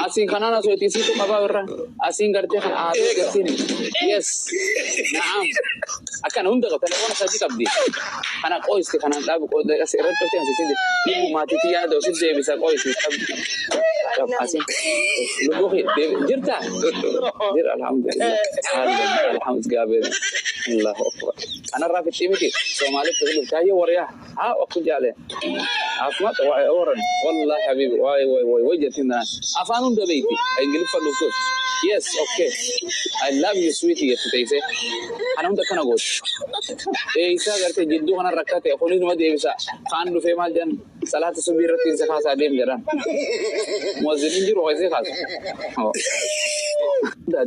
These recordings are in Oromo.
Asiin kanaan asoo itti isiitu qabaa irra. Asiin gartee kan aaduu gartiin. Yes. Na'am. Akkana hunda qaba. Telefoona sadii qabdi. Kana qoisti kanaan dhaabu as irratti dhufte as isin lubbu maatiitii yaada osit deebisa qoisti qabdi. Qab asiin. Lubbuu kee jirta? Jira, alhamdulillah. Alhamdulillah. Allahu akbar. Kanarraa fixxii miti. Soomaalitti dhufte hayyee waryaa. Haa waktu jaale. Caafimaad waa waran. Wallahi habibi, waay waay waay way jettiin tanaan. Afaan hunda beekti. Ingiliffa dhuftus. Yes, okay. I love you, sweetie, jetti teessee. Kana hunda akkana gooti. Eeysaa gartee jidduu kana rakkate kunis numa deebisa. Kaan dhufee maal jedhan, salaata subii irratti isa kaasaa deem jedhan. Muwazziniin jiru isii kaasa.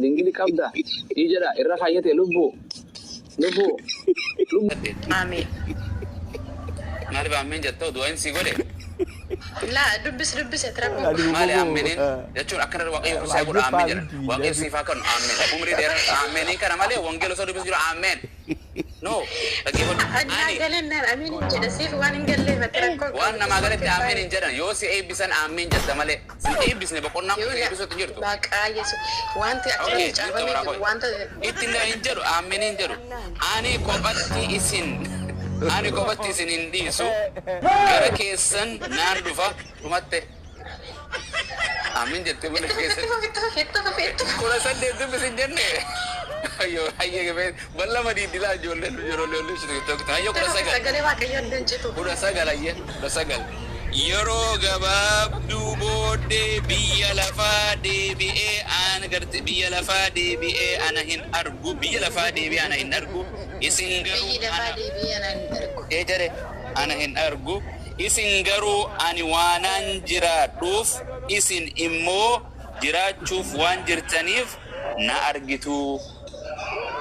Dingili qabda. Ii jedha irra kaayyate lubbuu. Lubbuu. Lubbuu. Amiin. Maaliif amiin jettoo du'aan si godhe? Laa, dubbis dubbise rakkoo. Maali aminiin jechuun akkana Waaqayyo si godhu amiin jedhan. Waaqayyo siif haa kennu, amiin. Umrii dheeraa, ameenii kana malee wangeela osoo dubbisu jiru ameen. No, dhaggeeffadhu. Annaa Ani galennaan amiin hin jedha, siif waan hin galleeffate rakkoo. Waan namaa galatti ameen hin jedhan. Yoo si eebbisan ameen jetta malee si eebbisne boqonnaa kun si eebbisuutti hin jirtu. Maqaa Yesuus, wanti Okay, achirratti jirtu caafamee biraa jiru qoy. wanta Itti illee hin jedhu, ameen hin jedhu. Ani kophatti isin hin dhiisu, gara keessan naan dhufa. Dhumatte. Ameen jettee mana Itti keessatti. fufi, itti fufi, itti fufi, itti fufi. 18 dubbisin jenne. Ayyo, hayyee, bal'ama diidilaa ijoolleen ijoolleen hayyoo 19. Sagalee Waaqayyoon dincitu. 19, hayyee, 19. Yeroo gabaabduu booddee biyya lafaa deebi'ee ana garte biyya lafaa deebi'ee ana hin argu, biyya lafaa deebi'ee ana hin argu, isin garuu Biyyi lafaa ana deebi'ee ana hin argu. Ee jedhe, ana hin argu, isin garuu ani waanaan jiraadhuuf isin immoo jiraachuuf waan jirtaniif na argitu.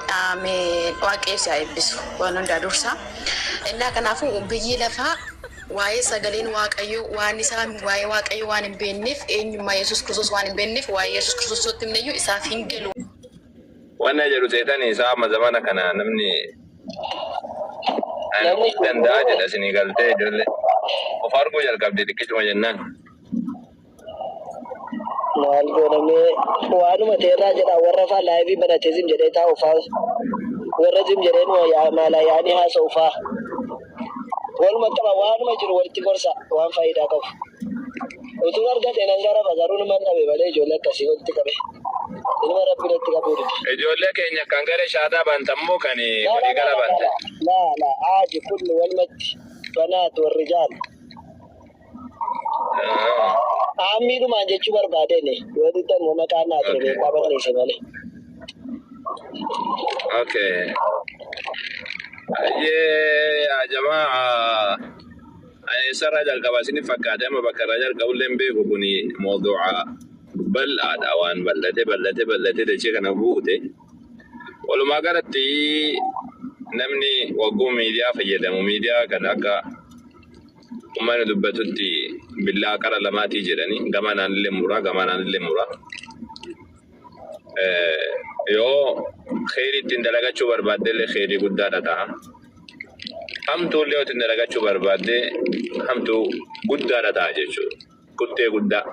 Ameen. Waaqayyo si haa eebbisu. Waan hundaa dursa. Innaa kanaafuu biyyi lafaa waa'ee sagaleen Waaqayyoo waan isaan waa'ee Waaqayyoo waan hin beekneef, eenyummaa Yesuus Kiristoos waan hin beekneef, waa'ee Yesuus Kiristoos himneyyuu isaaf hin galu. Wanna jedhu seetanii isaa amma zamana kana namni ani Namni of danda'a jedha isinii galtee ijoollee. Of arguu jalqabde xiqqisuma jennaan. Maal goonamee, waanuma teerraa jedha, warra faa live banatee zim jedhee taa'u faa, warra zim jedhee maala yaanii haasa'u faa, waluma qaba, waanuma jiru walitti gorsa, waan faayidaa qabu. Utuu argate nan garaba, garuu numa dhabe malee ijoollee akkasii walitti qabe. Ilma Rabbi natti qabuu dide. Ijoollee keenya kan gara shaadaa bantammoo kan لا لا. waliigala لا. bante. لا لا، عادي، كله walumatti بنات والرجال. Aammiidhumaan jechuu barbaadeen, yoo diddan maqaan naa ture beekaa barreesse malee. Okay. Ayyee yaa jamaa, ani eessarraa jalqaba isinif fakkaate? Amma bakka irraa jalqabullee hin beeku. Kuni mawduuca bal'aadha, waan bal'ate bal'ate bal'ate dachee kana guute. Walumaa galatti namni wagguu miidiyaa fayyadamu, miidiyaa kana akka uummanni dubbatutti billaa qara lamaatii jedhanii, gamanaan illee muraa, gamanaan illee muraa. Yoo kheyrii ittiin dalagachuu barbaadde illee kheyrii guddaadha ta'a. Hamtuu illee yoo ittiin dalagachuu barbaadde hamtuu guddaadha ta'a jechuudha. Kuttee guddaa.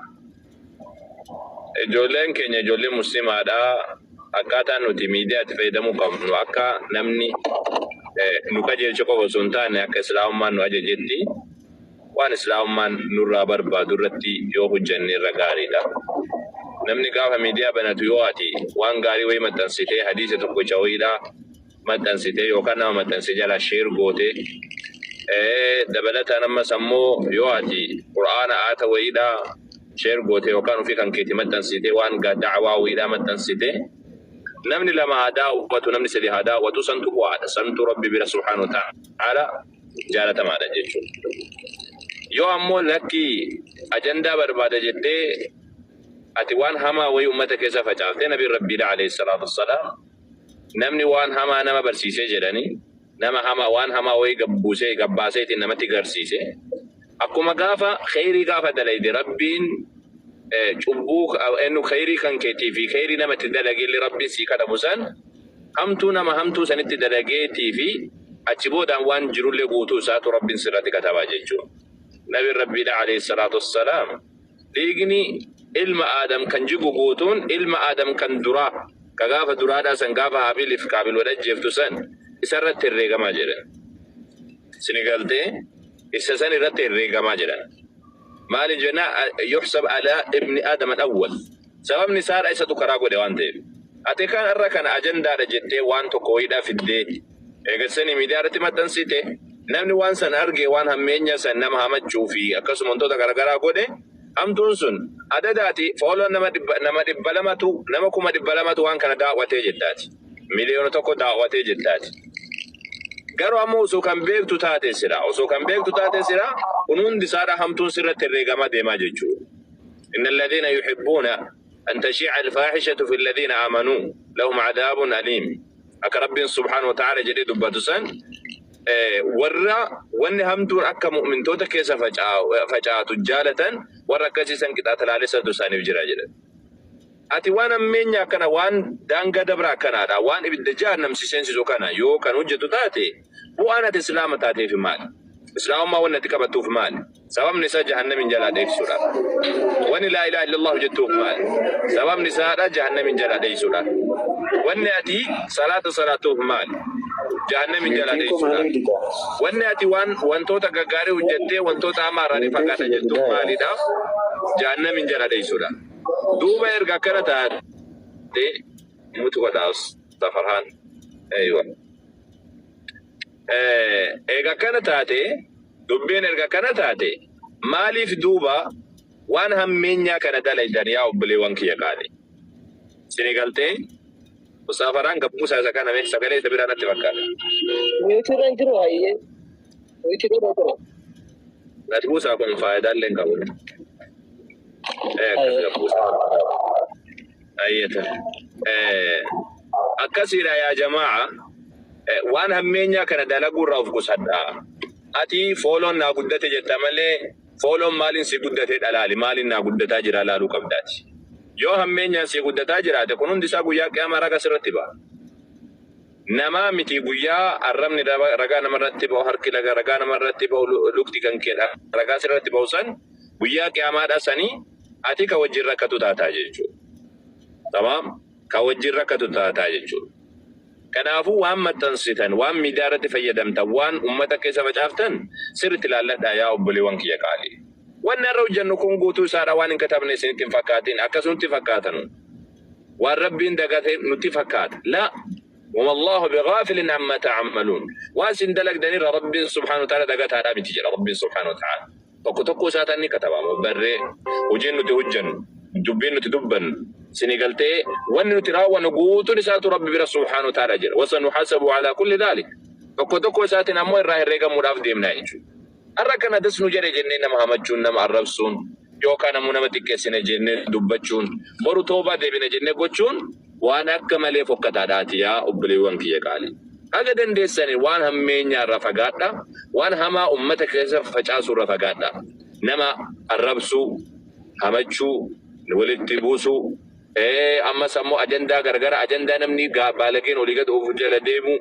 Ijoolleen keenya ijoollee musliimaadha. Akkaataa nuti miidiyaa itti fayyadamuu qabnu akka namni nu qajeelchu qofa osoo hin taane, akka islaamummaan nu ajajetti waan islaamummaan nurraa barbaadu irratti yoo hojjenne irra gaariidha. Namni gaafa miidiyaa banatu, yoo ati waan gaarii wayii maxxansitee, hadiisa tokkicha wayiidhaa maxxansitee yookaan nama maxxanse jala share gootee, dabalataan ammas ammoo yoo ati qura'aana aata wayiidhaa share gootee yookaan ofii kan keeti maxxansitee, waan da'awaa wayiidhaa maxxansitee, namni lama haa daawwatu, namni sadi haa daawwatu, santu bu'aadha, santu Rabbi bira subhaanahu wa ta'ala jaalatamaadha jechuudha. Yoo ammoo lakkii ajandaa barbaada jettee ati waan hamaa wayii ummata keessa facaaftee, nabiin Rabbiidha alayhi salaatu wassalaam namni waan hamaa nama barsiisee jedhanii, nama hamaa waan hamaa wayii gabbuusee gabbaaseetiin namatti garsiise, akkuma gaafa kheyrii gaafa dalayde Rabbiin cubbuu eenyu kheyrii kan keetii fi kheyrii namatti dalageellee Rabbiin sii katabu san, hamtuu nama hamtuu sanitti dalageetii fi achi boodaan waan jirullee guutuu isaatu Rabbiin sirratti katabaa jechuudha. Nabiin Rabbiidha alayhi salaatu wassalaam dhiigni Ilma Aadam kan jigu guutuun ilma Aadam kan duraa ka gaafa duraadhaa san gaafa Haabiliif Qaabil wal ajjeeftu san isarratti herreegamaa jedhan. Sini galtee isa san irratti herreegamaa jedhan. Maali jenna yuhsab alaa ibni Aadam al-awwal. Sababni isaadha isatu karaa godhe waan ta'eef. Ati kan irra kana ajandaadha jettee waan tokko wayiidhaa fiddee eegasanii miidiyaa irratti maxxansite, namni waan san arge waan hammeenya san nama hamachuu fi akkasuma wantoota garaagaraa godhe, hamtuun sun adadaati fooloon nama 200tu, nama 200,000tu waan kana daawwatee jettaati. 1,000,000 daawwatee jettaati. Garuu ammoo osoo kan beektu taate sira, osoo kan beektu taate sira, kun hundi isaadha hamtuun sirratti herreegamaa deemaa jechuudha. إن الذين يحبون أن تشيع الفاحشة في الذين آمنوا لهم عذاب أليم. Akka Rabbiin سبحانه وتعالى jedhee dubbatu san, warra wanni hamtuun akka mu'mintoota keessa facaatu jaalatan, warra akkasiisan qixaaxa laalessatu isaaniif jira jedhan. Ati waan hammeenya akkana, waan daangaa dabra akkanaadha, waan ibidda jahannam si seensisu kana yoo kan hojjetu taate, bu'aan ati islaama taateef maali? Islaamummaa wanni ati qabattuuf maali? Sababni isaa jahannamin jalaa dheeksuudha. Wanni لا إله إلا الله jettuuf maali? Sababni isaadha jahannamin jalaa dheeksuudha. Wanni ati salaata salaatuuf maali? Jahannamin jalaa Niitiin koo dheeksuudha. maaliif dida? Wanni ati waan wantoota gaggaarii hojjettee wantoota hamaa irraa ni Niitiin fagaata kiyya jettuuf didaa. maalidha? Jahannamin jalaa dheeksuudha. Duuba erga akkana taate mutu godhaa Ustaz Farhaan. Aywa. Eega akkana taate, dubbiin erga akkana taate, maaliif duuba waan hammeenyaa kana dalaydan, yaa obboleewwan kiyya qaali? Sini galtee Ustaz Farhaan gabbuusaa isa kana mee sagalee isa biraa natti fakkaata. Mute irra hin jiru hayyee. Mute irra jira. Gad buusaa, kun faayidaa illee hin qabu. Akkas gabbuusaa. Ayyata. Akkasiidha yaa jamaa. Waan hammeenyaa kana dalaguu irraa of qusadhaa. Ati fooloon naa guddate jetta malee, fooloon maaliin si guddatee dhalaali, maaliin naa guddataa jira laaluu qabdaati. Yoo hammeenyaan si guddataa jiraate, kun hundi isaa guyyaa qiyaamaa raga sirratti ba'a. Namaa miti, guyyaa arrabni ragaa namarratti ba'u, harki ragaa namarratti ba'u, lukti kan keedha ragaa sirratti ba'u san, guyyaa qiyaamaadha sanii ati ka wajjin rakkatu taataa jechuudha. Tamaam, ka wajjin rakkatu taataa jechuudha. Kanaafuu waan maxxansitan, waan miidiyaa irratti fayyadamtan, waan uummata keessa facaaftan sirriitti ilaalladhaa, yaa obboleewwan kiyya qaalii. Wanni har'a hojjennu kun guutuu isaadha waan hin katabne isinitti hin fakkaatin, akkasumatti fakkaatanu. Waan Rabbiin dagate nutti fakkaata. لا وما الله بغافل عما تعملون. Waan isin dalagdanirra Rabbiin سبحانه وتعالى dagataadhaa miti jedha Rabbiin سبحانه وتعالى. Tokko tokko isaataan ni katabama. Barree hojiin nuti hojjennu, dubbiin nuti dubbannu, sini galtee wanni nuti raawwannu guutuun isaatu Rabbi bira سبحانه وتعالى jira. وسنحاسب على كل ذلك. Tokko tokko isaatiin ammoo irraa herreegamuudhaaf deemnaa jechuudha. Har'a kana das nu jedhe jennee nama hamachuun, nama arrabsuun, yookaan ammoo nama xiqqeessine jennee dubbachuun, boru toobaa deebine jennee gochuun waan akka malee fokkataadhaati, yaa obboleewwan kiyya qaalii. Haga dandeessanii waan hammeenyaa irraa fagaadha. Waan hamaa uummata keessa facaasuu irraa fagaadha. Nama arrabsuu, hamachuu, walitti buusuu, ammas ammoo ajandaa garagara, ajandaa namni baalageen olii gad oofu jala deemu,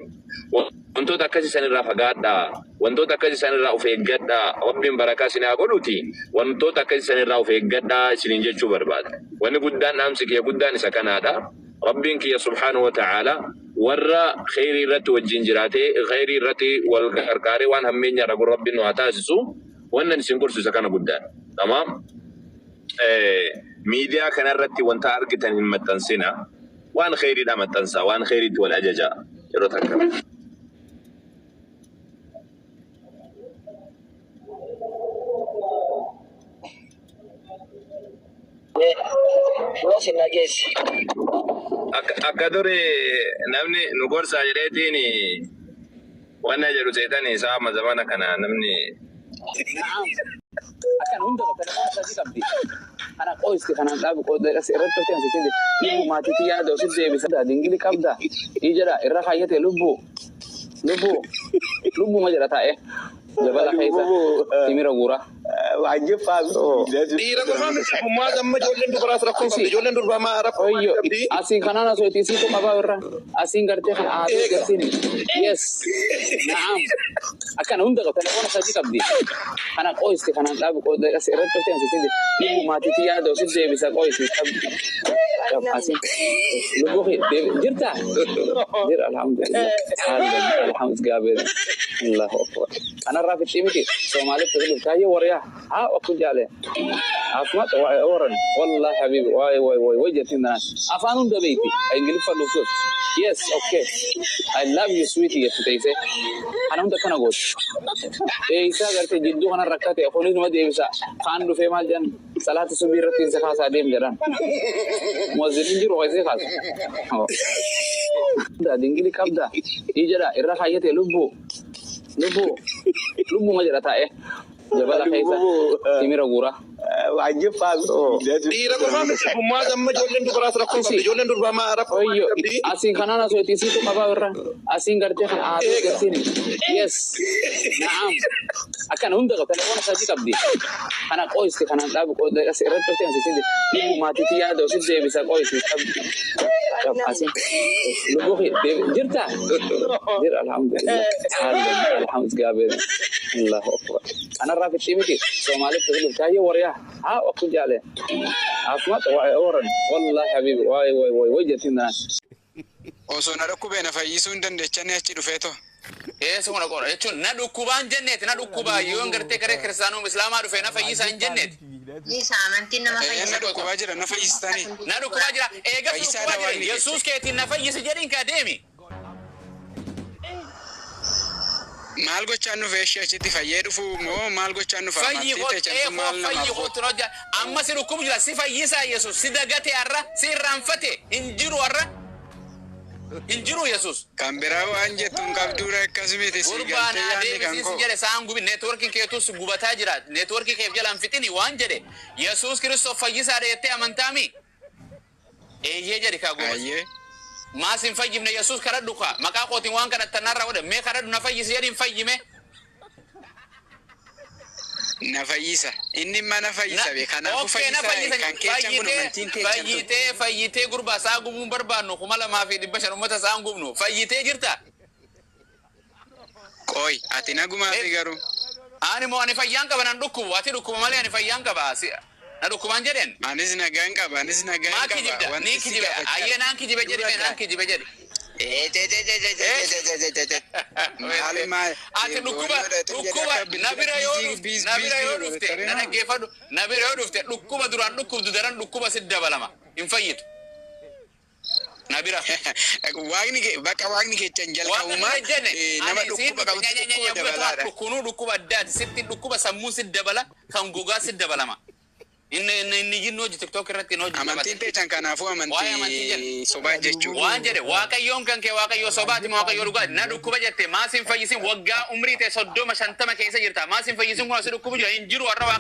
wantoota akkasii san irraa fagaadha. Wantoota akkasii san irraa of eeggadha. Rabbiin barakaa isin haa godhuti. Wantoota akkasii san irraa of eeggadha isiniin jechuu barbaada. Wanni guddaan, dhaamsi kiyya guddaan isa kanaadha. Rabbiin kiyya سبحانه وتعالى warra kheyrii irratti wajjin jiraatee, kheyrii irratti wal qarqaaree, waan hammeenya irra godhu Rabbiin nu haa taasisu. Wannan isin gorsu isa kana guddaadha. Tamaam. Miidiyaa kanarratti wanta argitan hin maxxansina. Waan kheyriidha maxxansaa, waan kheyriitti wal ajajaa yeroo takka. Yoo sin dhageessi. Akka duri namni nu gorsaa jedheetiin wanna jedhu seetanii isaa amma zamana kana namni Na'am. Akkan hunda telefoona sadii qabdi. Kana qoisti kanaan dhaabu qooda irratti dhufte asii lubbuu maatiitti yaada osit deebisa. Dingili qabda. Ii jedha irra kaayyate, lubbuu. Lubbuu. Lubbuu ma jedha taa'e. Jabala keessa timira guuraa. Dhiira qofaa miti ummaa amma ijoolleen dubaraas rakkoo qabdi. Ijoolleen durbaa maa rakkoo Oyyo, qabdi? asiin kanaan asoo itti isiitu qabaa irra. Asiin gartee kan aadaa gartiin. Yes. Naam. Akkana hunda qaba. Telefoona sadii qabdi. Kana qoyiste kanaan dhaabu as irratti dhuftee asii lubbuu maatiitii yaada osit deebisa qoyiste. Asiin lubbuu jirta? Jira alhamdulillah. Alhamdulillah. Allahu akbar. Kanarraa fixii miti. Soomaalitti dhuftaayee waryaa. Haa waktu jaale. Caafimaad waa waran. Wallahi habibi waay waay waay way jirtiin danaan. Afaan hunda beeyti. Ingiliffa dhuftus. Yes, okay. I love you sweetie jetti teessee. Kana hunda akkana gooti. Eeysaa gartee jidduu kana rakkate kunis numa deebisa. Kaan dhufee maal jedhan salaata subii irratti isa kaasaa deem jedhan. Muwazziniin jiru ho'isee kaasa. Dingili qabda. Ii jedha irra kaayyate lubbuu. Lubbuu. Lubbuma jedha taa'ee. Jabala keessa timira guuraa. Dhiira qofaa miti ummaa amma ijoolleen dubaraas rakkoo qabdi. Ijoolleen durbaa maa rakkoo Oyyo, qabdi? asiin kanaan asoo itti isiitu qabaa irra. Asiin gartee kan aadaa gartiin. Yes. Naam. Akkana hunda qaba. Telefoona sadii qabdi. Kana qoyiste kanaan dhaabu as irratti dhuftee asii lubbuu maatiitii yaada osit deebisa qoyiste. Asiin lubbuu jirta? Jira alhamdulillah. Alhamdulillah. Allahu akbar. Kanarraa fixii miti. Soomaalitti dhuftaayee waryaa. Haa waktu jaale. Caafimaad waa waran. Wallahi habibi waay waay waay way jirtiin danaan. Osoo na dhukkubee na fayyisuu hin dandeechanne achi dhufeeto. Eessa kuna qora jechuun na dhukkubaan jenneeti na dhukkubaa yoo gartee garee kiristaanuma islaamaa dhufee na fayyisaa hin jenneeti. Isa amantiin nama Na fayyisa. dhukkubaa jira na fayyistanii. Na dhukkubaa jira eegas Fayyisaa dhukkubaa dha waan jira inni Yesuus keetiin na fayyisi jedhiin kaa deemi. Maal gochaan dhufe ishee achitti fayyee dhufuu moo maal gochaan dhufa? Fayyi Amantiin koo teechamtu maal fayyi namaaf goota? kootti hojja amma si dhukkubu jira si fayyisaa Yesuus si dagate har'a si irraanfate hin jiru har'a hin jiru Yesuus. Kan biraa waan jettu hin qabduudha akkasumiti si Gurbaa galtee naa yaadni kan deebisiisi koo. jedhe saan gubin neetworkiin keetus gubataa jira neetworkii keef jalaan fixini waan jedhe Yesuus Kiristoos fayyisaadha jettee amantaami. Eeyyee jedhi kaa goobas. Ayyee. Maas hin fayyifne Yesuus kadhadhu kaa maqaa kootiin waan kadhattanarraa godhe mee kadhadhu na fayyisi jedhi hin fayyime. Na fayyisa. Inni mana fayyisa be. Kanaafuu Okay, na fayyisa fayyisa kan keechan kun amantiin teechamtu. fayyitee fayyitee gurbaa isaa gubuun barbaannu 2500 uummata isaa hin gubnu fayyitee jirta. Qooyi ati nagumaa fi garuu. Ani moo ani fayyaan qaba nan dhukkubu ati dhukkuba malee ani fayyaan qaba na dhukkubaan jedheen. Anis nagaan qaba anis nagaan Maa qaba. kijibda ni Wanti si kijibe gaafachaa ayyee naan kijibe jedhi mee naan kijibe jedhi. Maal maal Ati dhukkuba dhukkuba na bira yoo dhufte na bira yoo dhufte na dhaggeeffadhu na bira yoo dhufte dhukkuba duraan dhukkubdu daran dhukkuba si dabalama hin fayyitu. Na bira. Waaqni kee bakka waaqni keechan Waan jalqabumaa kana jenne nama ani siin dhukkuba qabutti dhukkuba dabalaadha. kunuu dhukkuba addaati sitti dhukkuba sammuu si dabala kan gogaa si dabalama. Inni inni inni jinnu hojii tiktok irratti hin hojii Amantiin teechan kanaafuu Waa'ee amantii amantii jedhe. sobaa jechuudha. Waan jedhe waaqayyoon kan kee waaqayyoo sobaati moo waaqayyoo dhugaati na dhukkuba jette maas hin fayyisin waggaa umrii ta'e 30 50 keessa jirta maas hin fayyisin kun asi dhukkubu jira hin jiru har'a.